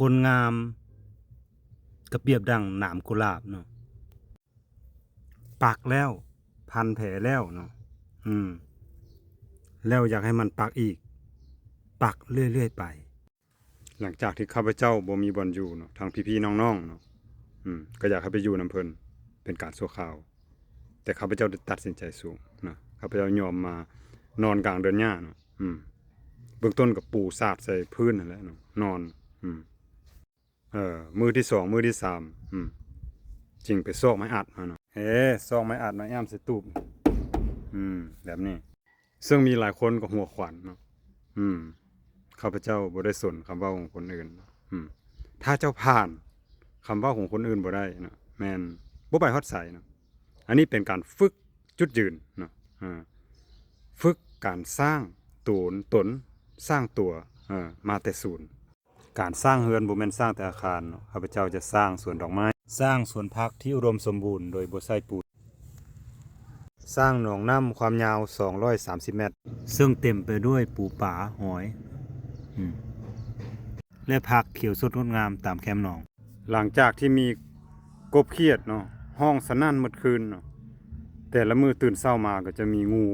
ຄົນງາມກໍປຽບດັ່ງໜາມກຸຫຼາບເນາະ ປັກແລ້ວ ພັນແຜແລ້ວເນາະ ອືມ ແລ້ວຢາກໃຫ້ມັນປັກອີກ ປັກເລື້ອຍໆໄປ. ຫຼັງຈາກທີ່ຂ້າພະເຈົ້າບໍ່ມີບ່ອນຢູ່ເນາະ ທັງພີ່ໆນ້ອງໆເນາະ ອືມ ກໍຢາກໃຫ້ໄປຢູ່ນຳເພິ່ນເປັນການຊົ່ວຄາວ ແຕ່ຂ້າພະເຈົ້າໄດ້ຕັດສິນໃຈສູ້ເນາະ ຂ້າພະເຈົ້າຍອມມານອນກາງດອນຫຍ້າເນາະ ອືມ ເບື້ອງຕົ້ນກໍປູສາດໃສ່ພື້ນຫັ້ນແຫຼະເນາະ ນອນ ອືມ ເອີ ມື້ທີສອງ ມື້ທີສາມ ອືມ ຈຶ່ງໄປຊອກໄມ້ອັດມາເນາະ ເອີ ຊອກໄມ້ອັດມາແອ້ມໃສ່ຕູບ ອືມ ແບບນີ້ ເຊິ່ງມີຫຼາຍຄົນກໍຫົວຂວັນເນາະ ອືມ ຂ້າພະເຈົ້າບໍ່ໄດ້ສົນຄຳເວົ້າຂອງຄົນອື່ນ ອືມ ຖ້າເຈົ້າຜ່ານຄຳເວົ້າຂອງຄົນອື່ນບໍ່ໄດ້ເນາະ ແມ່ນບໍ່ໄປຮອດໃສເນາະ ອັນນີ້ເປັນການຝຶກຈຸດຢືນເນາະ ອາ ຝຶກການສ້າງໂຕນ ຕົນ ສ້າງຕົວ ເອີ ມາແຕ່ສູນ. ການສ້າງເຮືອນບໍ່ແມ່ນສ້າງແຕ່ອາຄານເນາະ ຂ້າພະເຈົ້າຈະສ້າງສວນດອກໄມ້ ສ້າງສວນຜັກທີ່ອຸດົມສົມບູນໂດຍບໍ່ໃຊ້ປູນ ສ້າງໜອງນ້ຳຄວາມຍາວສອງຮ້ອຍສາມສິບແມັດ ເຊິ່ງເຕັມໄປດ້ວຍປູປາ ຫອຍ ອືມ ແລະ ຜັກຂຽວສົດງົດງາມຕາມແຄມໜອງ. ຫຼັງຈາກທີ່ມີ ກົບຂຽດເນາະ ຮ້ອງສະໜັ່ນໝົດຄືນເນາະ ແຕ່ລະມື້ຕື່ນເຊົ້າມາກໍຈະມີງູ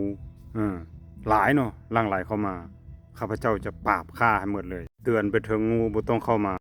ເອີ ຫຼາຍເນາະ ຫຼັ່ງໄຫຼເຂົ້າມາ ຂ້າພະເຈົ້າຈະປາບຂ້າໃຫ້ໝົດເລີຍ ເຕືອນໄປເຖິງງູບໍ່ຕ້ອງເຂົ້າມາ